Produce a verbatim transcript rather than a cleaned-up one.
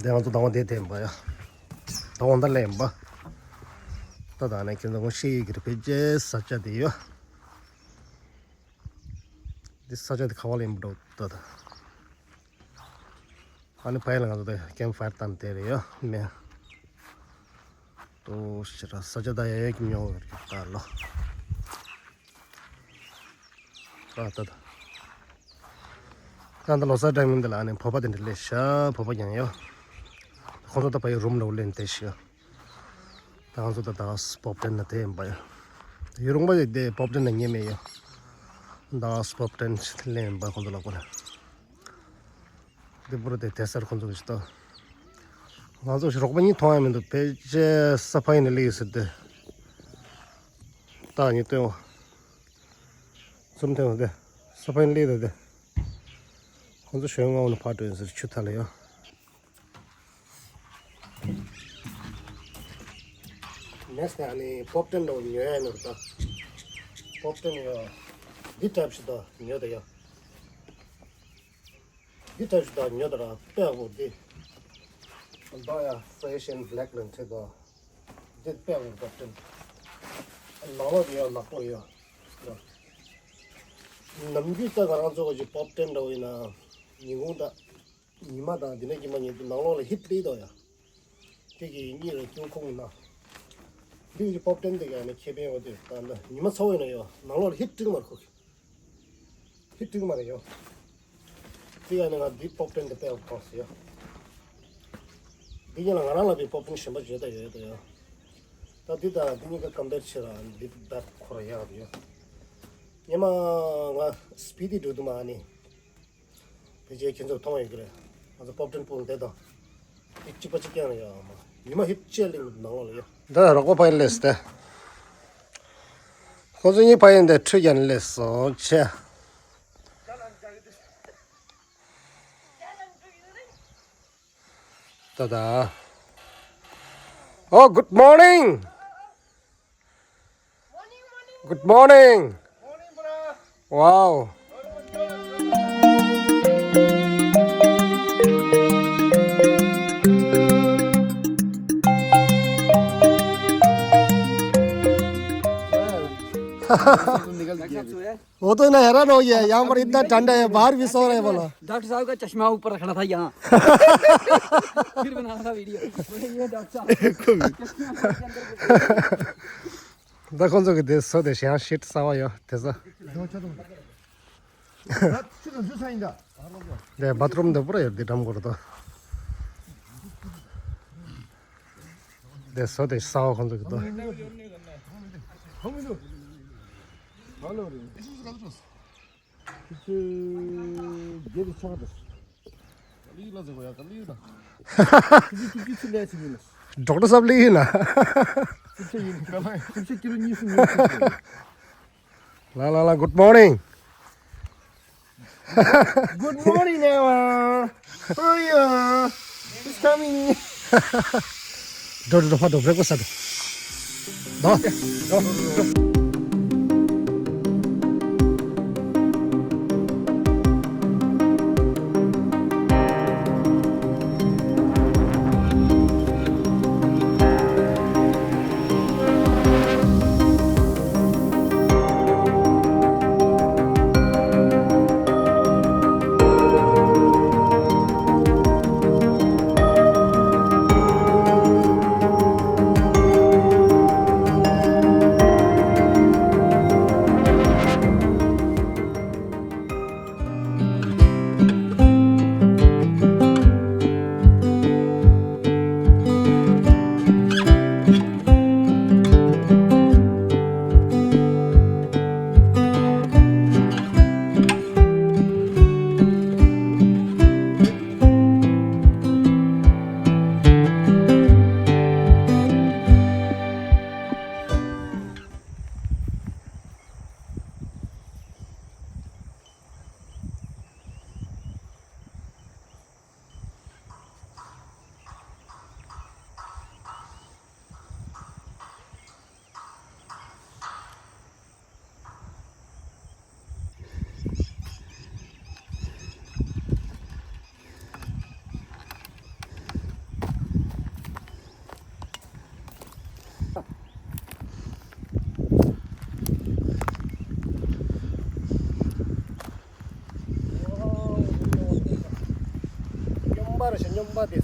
དེ་ང་ཚོ་ཟླ་བ་འདི་དེ་ཡིན་པ་ཡ། ཟླ་བ་འདི་ལས་ཡིན་པ། ད་ད་ནས་ཁྱེད་ཚོ་ངོ་ཤེས་ཡོད་ཀྱི་རེད། ཕལ་ཆེར་ས་ཆ་དེ་ཡོད། འདི་ས་ཆ་དེ་ག་བ་ལ་ཡིན་པ་འགྲོ་ད་ད། ཨ་ནི་ཕ་ཡུལ་ལ་ང་ཚོ་དེ་ཀེམ་ཕ་ཡར་བཏང་དེ་རེད་ཡ། མེ། ཏོ་ཤི་ར་ས་ཆ་ད་ཡ་ཡ་གི་ཉོ་གི་རེད་ད་ལོ། ད་ད་ད། ད་ད་ལོ་སར་ཊའིམ་འདི་ལ་ཨ་ནི་བོད་པ་དེ་འདྲ་སླེབས་ཤག་བོད་པ་ཀྱང་ཡོད། ཁོང་ཚོ་ད་ཕ་ཡུལ་རུམ་ལ་ལེན་དེ་ཤི། ད་ང་ཚོ་ད་ད་སྤོབ་ཏན་ན་དེ་ཡིན་པ་ཡ། ཡུ་རུང་པ་དེ་སྤོབ་ཏན་ན་ཉེ་མེད་ཡ། ད་སྤོབ་ཏན་ལེན་པ་ཁོང་ཚོ་ལ་གོ་ན། དེ་པུར་དེ་དེ་སར་ཁོང་ཚོ་གི་ཤི་ད། ང་ཚོ་ཞིག་རོགས་པ་གཉིས་མཐོང་ཡ་མི་འདུག་ཕལ་ཆེར་ས་ཕ་ཡིན་ན་ལི་ཟེར་ཏེ། ད་ཉི་སྟོན་བ། ཚུམ་ཐེངས་དེ། ས་ཕ་ཡིན་ལི་དེ་དེ། ཁོང་ཚོ་ཞོན་ང་འོ་ན་ཕར་འགྲོ་ཡིན་ཟེར་ཆུ་ཐ་ལ་ཡོད། ནེགསི་ནི་ཨ་ནི་པོབ་ཏན་འདྲ་བོ་ཉོ་ཡ་ནོར་ད། པོབ་ཏན་ཡོད། འདི་ཊའིབ་ཞིག་ད་ཉོ་ད་ཡ། འདི་ཊའིབ་ཞིག་ད་ཉོ་ད་ར་དཔེ་ཡག་པོ་འདི། ད་ཡ་ཕེ་ཤན་བྷེ་ལེག་ལ་འཁྲིད་ད། འདི་དཔེ་ཡག་པོ་པོབ་ཏན། ནང་ལོགས་དེ་ཡང་ནག་པོ་ཡོད། ནམ་རྒྱུན་ད་ང་རང་ཚོ་གི་པོབ་ཏན་འདྲ་བོ་ཡིན་ན། ཉིན་གུང་ད། ཉི་མ་དང་དེ་ནས་ཀྱི་མ་ཉལ་དུས་ནང་ལོགས་ལ་ཧིཊ་སླེབས་འདུག་ཡ། དེ་གི་གཉིད་ལ་སྐྱོན་ཁུངས་ན། འདི་གི་པོབ་ཏན་དེ་ག་ནས་ཁེ་ཕན་འོ་དེ་ད་ནི་ཉི་མ་ཚ་བོ་ཡིན་ན་ཡོད་ནང་ལོགས་ལ་ཧིཊ་སྤྲིང་མར་ཁུག་ཧིཊ་སྤྲིང་མར་ཡོད། དེ་ག་ནས་ང་འདི་པོབ་ཏན་དེ་དཔེ་ཡག་པོ་མཐོང་སོང་ཡ། འདི་གཉིས་ལ་ང་རང་ལ་བའི་པོབ་ཏན་གཞན་པ་བརྗོད་ད་ཡོད་ཡོད་ད་ཡ། ད་འདི་དང་འདི་གཉིས་ཀ་ཀམ་པེར་བྱས་ན་འདི་དཔེ་ཁོ་ར་ཡག་ཡོད། ཉི་མ་ང་སྤི་ཏི་འགྲོ་དུས་མ་ནི། ཕལ་ཆེར་ཁྱེད་ཚོར་མཐོང་ཡོད་ཀྱི་རེད། ང་ཚོ་པོབ་ཏན་སྤུངས་དེ་དང་། དེ་གཅིག་པ་གཅིག་རྐྱང་རེད་ཡ་མ། ཉི་མ་ཧིཊ་ཅེ་ལིང་ནང་ལོགས་ལ་ཡ། འདི་རོགས་པ་ཕ་ཡུལ་ལས་སྟེ། ཁོ་ཚོ་གཉིས་ཕ་ཡུལ་འདི་ཁྲུས་ཀྱང་ལས་སོ་ཆེ། ད་ད། Oh, good morning. Good morning. Wow. वो तो ना हैरान हो गया है, यहाँ पर इतना ठंडा है, बाहर भी सो रहे हैं बोला। डॉक्टर साहब का चश्मा ऊपर रखना था यहाँ। फिर बनाना था वीडियो। बोले, "ये डॉक्टर साहब।" ད་ཁོང་ཚོ་གི་དེ་སོ་དེ་ཞེང་ཤིད་ས་བ་ཡོད་དེ་ས། དེ་བ་ཐུབ་ཆུ་དང་ཆུ་ས་ཡིན་ད། དེ་བ་ཐུབ་དེ་པུ་ར་ཡོད་དེ་འགྲམ་སྐོར་དོ། དེ་སོ་དེ་ས་བ་ཁོང་ཚོ་གི་དོ། ཁྱེད་ཚོས་སྒེར་དུ་ཆགས་པ་དང་། ལི་ལ་ཟེར་བ་ཡ་ག་ལི་ལ། ཁྱེད་ཚོས་ཐུགས་རྗེ་ཆེ་ལས་ཟེར་གྱི་ལ། ཌོག་ཊར་སབ་ལི་ཡིན་ན། ཐུགས་རྗེ་ཡིན། ཐུགས་རྗེ་ཀི་ལོ་གཉིས་གསུམ་ཡོད་ཐུགས་རྗེ། ལ་ལ་ལ། Good morning. Good morning, everyone. Hurry up. It's coming. འགྲོ་འགྲོ་འགྲོ། ཕར་འགྲོ། བྲེག་ཕ་སི་ཊི་འགྲོ། འགྲོ། འགྲོ། པར་ཞིག་སྨྱོན་པ་དེ།